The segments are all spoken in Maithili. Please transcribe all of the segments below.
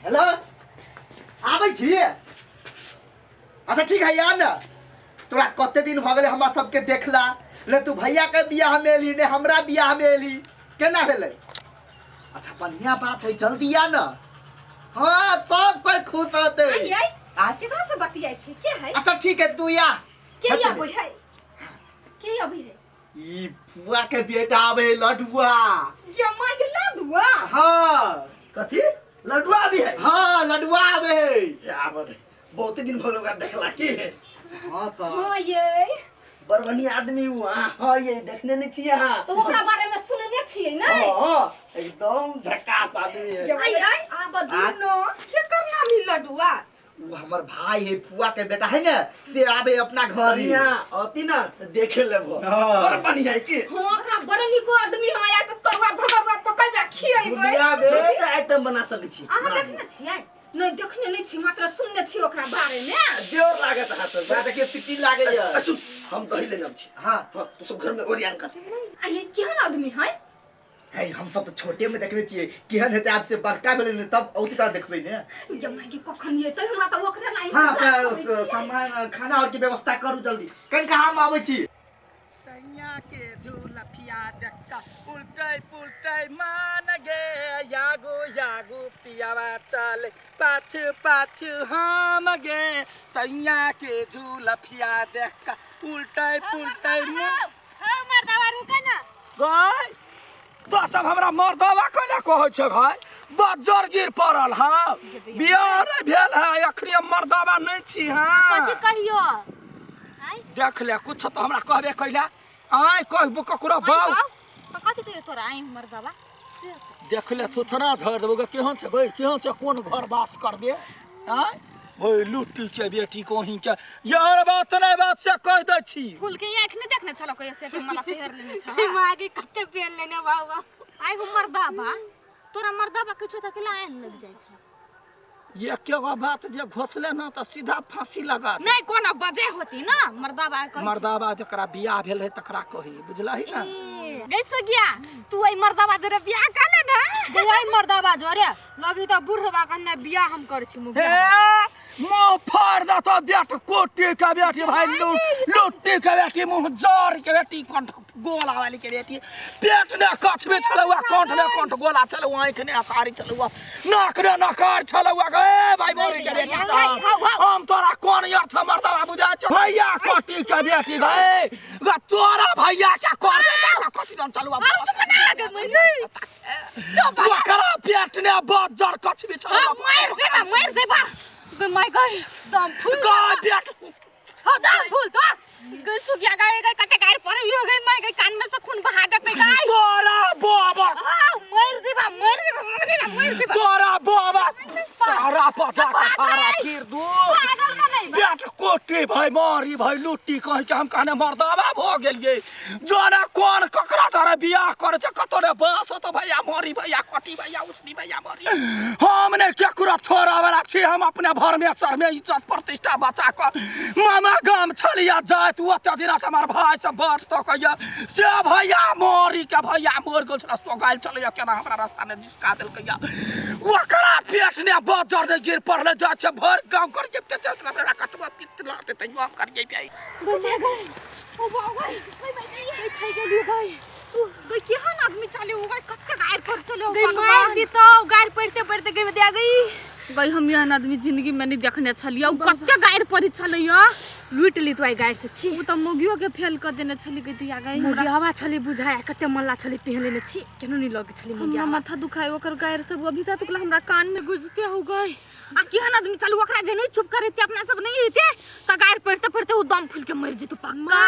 हेलो, आबै छी? अच्छा ठीक है, आ ने। तोरा कते दिन भऽ गेलै हमरा सबके देखला ने। तू भैया के बियाह में एली ने, हमरा बियाह में एली, केना भेलै? अच्छा बढ़िया बात है, जल्दी आ ना। हाँ, सब कोई खुश होते। आई आई। आ? केकरा से बतियाइ छी? के है? अच्छा ठीक है, तू आ। के हेतै। अबै है? के अबै है? ई फुआ के बेटा आबे, लडुआ। जमा के लडुआ? हाँ। कथी, लडुआ भी है? हाँ, लडुआ आबे है। आबत है, बहुते दिन भऽ गेल ओकरा देखला की। हाँ तो हाँ ये बड़ बढ़िया आदमी उ। हाँ हाँ, ये देखने नहीं छियै अहाँ? तो ओकरा बारे में सुनने छियै नै? हाँ, एकदम झकास आदमी है। आई आई, आब दुनो के करना भी लडुआ? वो हमर भाई है, फुआ के बेटा है ने, से आबे अपना घर ही। बढ़िया अती ना तऽ देखे लेबो। हाँ। बड़ बढ़िया है की। हाँ, ओकरा बड़ नीको आदमी है, या तो तरुआ भगरुआ पकड़ खियेबै। दुनिया बे। जते आइटम बना सकै छी। अहाँ देखने छियै? नहीं, देखने नहीं छी, मात्र सुनने छी ओकरा बारे में। देवर लागत अहाँ सब। बात के पिटी लागे या। चुप, हम दही ले जाम छी। हाँ। हाँ, तू सब घर में ओरियान कर। आ ये केहन आदमी है? है, हम सब तो छोटे में देखने छियै, केहन हेतै? आब से बड़का भेलै ने, तब औती तऽ देखबै ने। जमाई के कखन एतै? हमरा तऽ ओकरे ला हाँ, इंतजार करै छियै। सामान खाना और के व्यवस्था करू जल्दी, कनिका हम आबै छी। सैया के झूलफिया देखता उल्टे पुल्टे मान गे, यागो यागो पियावा चल पाछ पाछ हम गे। सैया के झूलफिया देखता उल्टे पुल्टे मान। हाँ मर्दावा, रुके ना। गय, तो सब हमरा मर्दवा कोना कहै छै? भाई बज्जर गिर पड़ल। हाँ, बियाह नहि भेल है अखनी, हम मर्दवा नहि छी। हाँ। कथी कहियो? देख ले, कुछ तो हमरा कहबे कैला। आय कहबो ककरो बाउ? तो कथी कहियो तोरा? आई मर्दावा से देख ले, थुथना झड़ देबो गे। केहन छै गै? केहन छै? कोन घर बास करबे? आय ओइ लुट्टी के बेटी कोही के यार, बात नहि बात से कह दै छी। फूल के आँख नहीं देखने छलो कहियो? से मला फेर लेने छ माँ के कते पेन लेने बाबा। आई हम मर्दाबा, तोरा मर्दाबा किछो त केला आन लग जाइ छ। एक गो बात जे घोसले ना तऽ सीधा फांसी लगा दे। नहीं, कोनो वजह होती ना मर्दाबा कहै छै। मर्दाबा जकरा बियाह भेल है तकरा कही, बुझलही ना? ए, गई सोगिया, तू आई मर्दाबा जरे बियाह कर ले ना। गई आई मर्दाबा जरे लगी त बुढ़वा कन्ने बियाह हम कर छी मुख। हे, मुंह फाड़ दे तो बेट कोटी के बेटी, भाई लूट लुट्टी के बेटी, मुंह जर के बेटी, कंठ गोला वाली के बेटी। पेट ने कछबे छलौआ, कंठ ने कंठ गोला छलौआ, आँखि ने अकारी छलौआ, नाक ने नकार छलौआ। गे भाई बोरी के बेटी साहब, हम तोरा कोन अर्थ मर्दवा बुझा छौ? भैया कोटी के बेटी गे गे, तोरा भैया के कर दे कथी दन चलुआ। ओकरा पेट ने बज्जर कछबे छलौआ। मर जेबा, मर जेबा गई my गई दम फूल गए पेट। हो दम फूल तो गई सुगिया, गई गई कते गार पड़े यो गई my गई, कान में से खून बहा देते गई। तोरा बाबा। हां, मर जेबा, मर जेबा, मने ना मर जेबा। तोरा बाबा सारा पचा के थारा फिर दू। पागल बनै। पेट कोटी भाई मारी भाई लुट्टी कह के हम कहने मर्दावा भ गेलिए। जाने कोन ककरा तारा बियाह करे छै, कतो ने बांस तो भैया मारी भैया कोटी भैया उसनी भैया मारी। हम ने केकरो छोड़ा वाला छी। हम अपने भर में सर में इज्जत प्रतिष्ठा बचा क मामा गाम छलिया जात। ओते दिना से हमर भाई सब बाट तो कहिया से भैया मारी के भैया मर गेल छला, सोगाइल छलैया, केना हमरा रास्ता ने जिसका देलकैया। ओकरा पेट ने बजर ने गिर पड़ले जाय छै भर गाँव करिए ते चेतना मेरा कतबा पित्त लड़ते तैयो हम करिए भाई। गई my गई, ओ बाबा गई, गई खाइ गेलियो गई। गई केहन आदमी चले ओ गई, कते गायर पर चले ओ। गई मार दी तो गार पड़ते पड़ते गई दे गई। गई हम एहन आदमी जिंदगी में नहीं देखने छलियै। उ कते गायर पड़ी छलैया। लूट ली तो आई गार से छी। उ तऽ मुगियो के फेल कर देने छली गई दिया गई। हमरा मुगियावा छली बुझाया, कते मल्ला छली पहन लेने छी, केनो नहीं लगे छली। हमरा मुगियावा माथा दुखाय, ओकर गायर सब अभी तक हमरा कान में गुजते हो गई। आ केहन आदमी चलू, ओकरा जे नहीं चुप करेते अपना सब नहीं हेते त गायर पढ़ते पढ़ते उ दम फूल के मर जेतौ पक्का।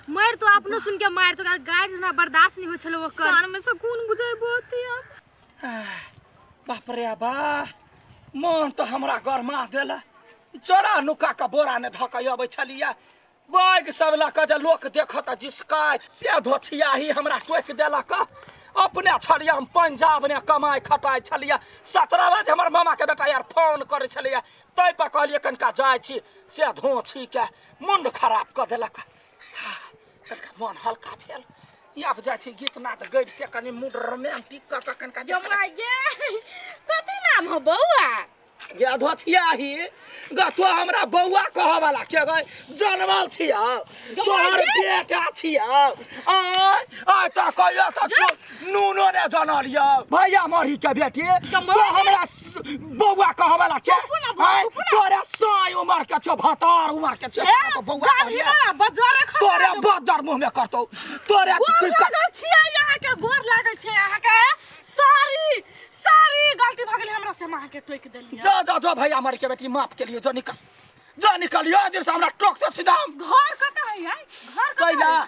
मार तो अपनो सुन के मार तो गायर ना बर्दाश्त नहीं हो छलो ओकर। कान में से खून बुझाय बहुत यार। बाप रे बा, मन तऽ हमरा गरमा देला। चोरा नुका कऽ बोरा ने धऽ कऽ अबै छलियै, बैग सब लऽ कऽ जे लोक देखत जिसकाइत, से धोथियाही हमरा टोकि देलक। अपने छलियै हम पंजाब ने कमाइ खटाइ छलियै। 17 बजे हमर मामाके बेटा यार फोन करै छलैया, ताहि पर कहलियै कनिका जाइ छी, से धोछीके मुण्ड खराब कऽ देलक। कनिका मन हल्का भेल। आब जाइ छी गीत नाद गबिते, कनि मूड रोमांटिक कऽ कऽ कनिका। गे कथी नाम नाम हो बौआ गे धोथिया ही ग तो हमरा बौआ कहऽ वाला के गए जनमल छिया तोहर बेटा छिया आय आय त कहियो त तू नूनो ने जनल यौ भैया मरी के बेटी तो हमरा बौआ कहऽ वाला के आय तोरे साई उमर के छौ भतार उमर के छौ तो बौआ कहिए बजरे खसा तोरे बदर मुंह में करतौ तोरे गोर लागै छियै अहाँके गोर लागै छै अहाँके सॉरी सॉरी गलती भऽ गेलै हमरा से हम अहाँके टोकि देलियै जा जा जा भैया मर के बेटी माफ के लिए जो निकल जा निकल यो देर से हमरा टोक तो सीधा घर कतऽ है यार घर कतऽ कैला है?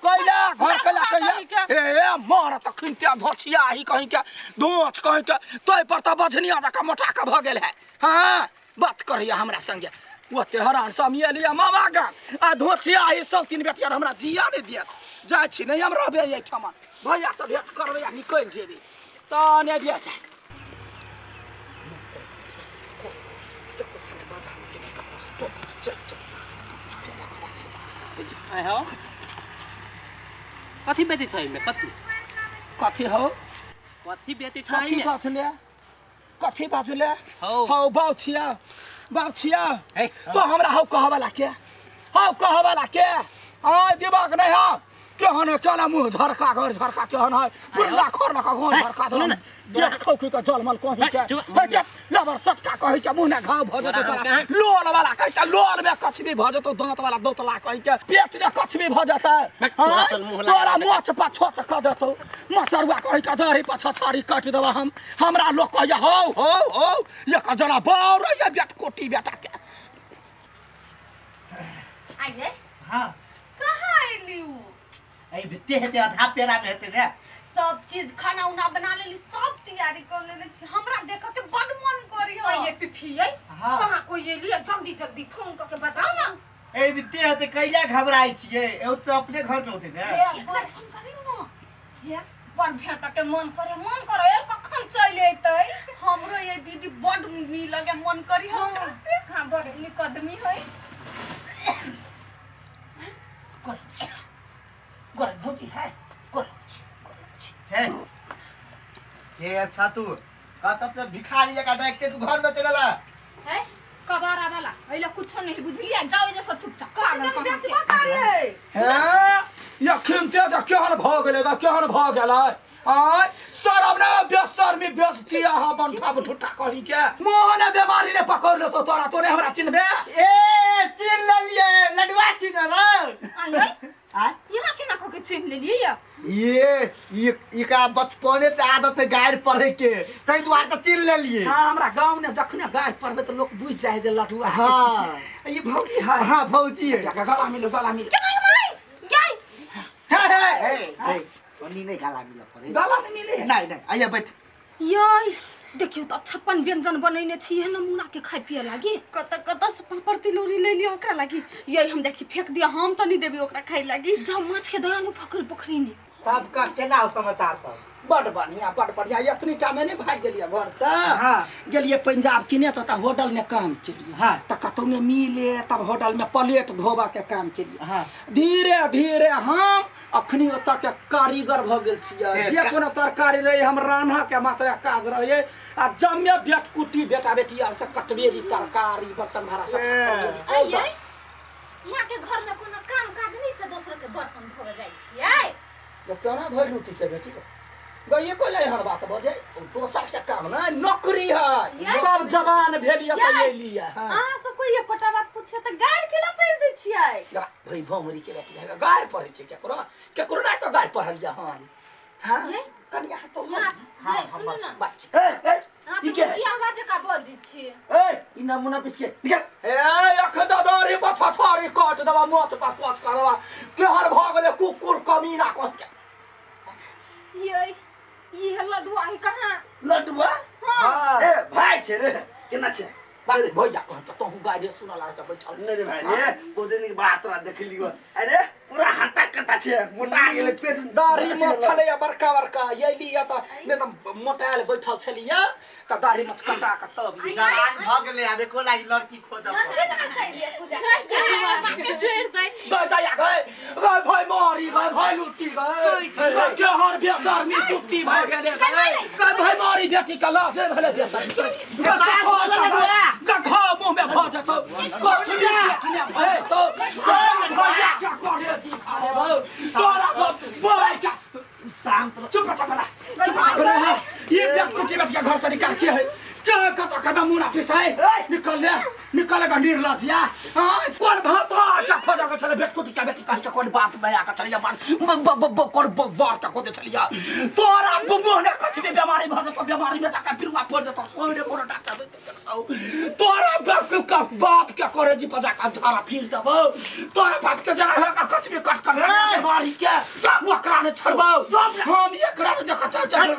कैला घर कैला कैला कैला ए ए मार त खिनते धोछिया ही कहीं के धोछ कहीं के तोय पर त बझनिया जका मोटा के भ गेल है हां बात करिया हमरा संगे ओते हरान समिए लिया मामा गा आ धोछिया ही सब तीन बेटिया हमरा जिया नहीं दिया जाइ छी नहीं हम रहबे एहिठाम भैया से भेंट करबै आ निकलि जेबै तऽ नहि दिया जाय आय हो कथी बेचै छै एहिमे कथी कथी हौ कथी बेचै छै कथी एहिमे बाजले कथी बाजले हौ। हौ बाउ छिया बाउ छिया हे, तो हमरा हौ कहऽ वाला के हौ कहऽ वाला के आय दिमाग नहीं हौ केहन है केना मुँह झरका घर झरका केहन है पुरना खर लका घर हे, झरका सुनू ने, पेट खौकी के जलमल कहीं के हे, चुप, हे जे लबर सटका कहीं के मुँह ने घाव भऽ जेतौ तोरा तोरा कहाँ? लोल वाला कहीं के लोल में कछबी भऽ जेतौ दाँत वाला दौतला कहीं के पेट ने कछबी भऽ जेतै बक, तोरा हाँ? सन मुँह लगा तोरा देतै। मोछ पर छोच कऽ देतौ मसरुआ कहीं के दही पर छछारी काटि देबऽ हम हमरा लोक कहैया हौ हौ हौ एकर जना बाउ रहैया बेट कोटी बेटा के आइए हाँ कहाँ एली उ एहि भित्ते हेतै आधा पेड़ा में हेतै ने सब चीज खाना उना बना लेली सब तैयारी कर लेने छी हमरा देख के बड मन करी हो ये पिफियै हाँ। कहाँ कोई एली जल्दी जल्दी फोन करके बताओ ना एहि भित्ते हेतै कैला घबराइ छियै एगो तऽ अपने घर में होतै ने एक बार फोन करियौ ना ये बड़ भेंट के मन करे मन करे कखन चलि अयतै हमरो ये दीदी बड मिल के मन करी हो ओकरा से। हाँ बड़ नीक आदमी है गोर भौजी है गोर छी हे के अच्छा तू कहता तऽ भिखारी जकाँ डायरेक्टे तू घर में चलला है कबारा वाला एला कुछो नहीं बुझलियै जाओ जे सब चुपचाप पागल कते कहाँ बेचबो छै करे है हे यखिनते तऽ केहन भऽ गेलै तऽ केहन भऽ गेलै आय शरम ने बेशर्मी बेइज्जती अहाँ बंठा बठुट्टा कही के मोहन बेमारी ने पकड़ लेतो तोरा तोरे हमरा चिन्हबे ए चिन्ह लेलियै लडुआ चिन्ह रे आय आय यहाँ केना कऽ के चिन्ह लेलियै या ये ये एकरा बचपने से आदत है गारि पढ़े के ताहि दुआरे तऽ चिन्ह लेलियै हाँ हमरा गाँव ने जखने गारि पढ़बे तऽ लोक बुझि जाइ जे लडुआ है। हाँ ई भौजी है हाँ भौजी है गला मिलो गला मिलो गै हे हे हे हे ओनी नहीं गाला मिलऽ पड़े गला नहीं मिले है नहीं नहीं आइए बैठ यै देखियौ तऽ 56 व्यंजन बनैने छी एहन नमूना के खाय पिए लागी कत कत से पापड़ तिलौरी ले लियो ओकरा लागी यही हम जाइ छी फेंक दियो हम तऽ नहीं देबी ओकरा खाइ लागी जा माछ के दया नु फकरी पोखरी ने तब का केना हो समाचार सब बड बढ़िया बड बढ़िया एतनी टा में नहीं भागि गेलियै घर से हाँ। गेलियै पंजाब किने तऽ ओतऽ होटल में काम केलियै हाँ। तऽ कतौ ने मिले तब होटल में प्लेट धोबा के काम केलियै हाँ। धीरे धीरे हम अखनी ओतऽ के कारीगर भऽ गेल छियै ए, जे कोनो तरकारी रहै हम रान्हऽ के मात्र काज रहै आ जमे बेटकुटी बेटा बेटी आर से कटबेली तरकारी बर्तन भाड़ा सब आइ यै यहाँ के घर में कोनो काम काज नहीं से दोसर के बर्तन धोवे जाइ छियै केना भरि लुटी के बेटी गई को ले हर बात बजे दोसर के काम ना नौकरी है तब जवान भेलिए तऽ एली है हाँ अहाँ सब कोई एकोटा बात पूछे तऽ गारि केना पढ़ि दै छियै भाई भौमरी के बेटी है गारि पढ़ै छै केकरो केकरो ना तो गारि पढ़ल जा हम हाँ ये? कनिया तो यहाँ हाँ, सुनू ना बच्चा ए ए अहाँ ई तऽ के है की आवाज का बजै छी ए ई नमूना पीस के निकल ए अख ददरी पछछरी कट देबा मोच पछछ करबा केहन भऽ गेलै कुकुर कमीना कह के ये ये लड्डू आई कहाँ लडुआ हाँ। ए भाई छै रे केना छै बाप भैया कह त तोहू गारि सुनऽ लागै छ बैठल नहीं रे भाई रे ओ दिन के बात तोरा देख लियो अरे पूरा हटा कटा छै मोटा गेलै पेट। दाढ़ी मोछ छलैया बड़का बड़का, अयली या तऽ एकदम मोटायल बैठल छलिया, तऽ दाढ़ी मोछ कटा कऽ तब ये। जवान भऽ गेलै, आब एको लागि लड़की खोजऽ पड़त। छोड़ दे। गए दैया, गए गए भाई मारी, गए भाई लुट्टी, गए गए केहन बेचरमी कुत्ती भऽ गेलै। गए गए भाई मारी, बेटी के लाजे भेलै बेचरमी। गए घा मुँह में भऽ जेतौ, कछु भी पेट में भऽ जेतौ। भैया क्या करे छी खा लेबौ तोरा भाई क्या। शांत रह। चुप रह, चुप रह, चुप रह। ये बेटी बेटी के घर से निकाल के है क्या कत कदम मुना पिसाई निकल ले, निकल गा निर्लजिया। हाँ, कोन भात के खोजा के छले बेटकुटी के बेटी कहि के, कोन बात बया के छलिया, बात ब ब ब कोन बर के खोदे छलिया। तोरा मुँह ने कछु भी बीमारी भ जेतौ, बीमारी में जाके पिरुआ पड़ जेतौ, कोई ने कोनो डॉक्टर नहीं देखतौ। तोरा बाप के बाप के करे जी बजा के झाड़ा फिर देबौ। तोरा बाप के जरा है कछु भी कट कर बीमारी के, ओकरा ने छोड़बौ हम, एकरा ने देख चल चल।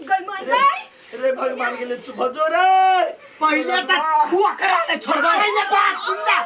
गई माय गई। रे भगवान के लिए चुप हो जो रे। पहिले तऽ ओकरा ने छोड़बौ। पहिले बात सुन ना।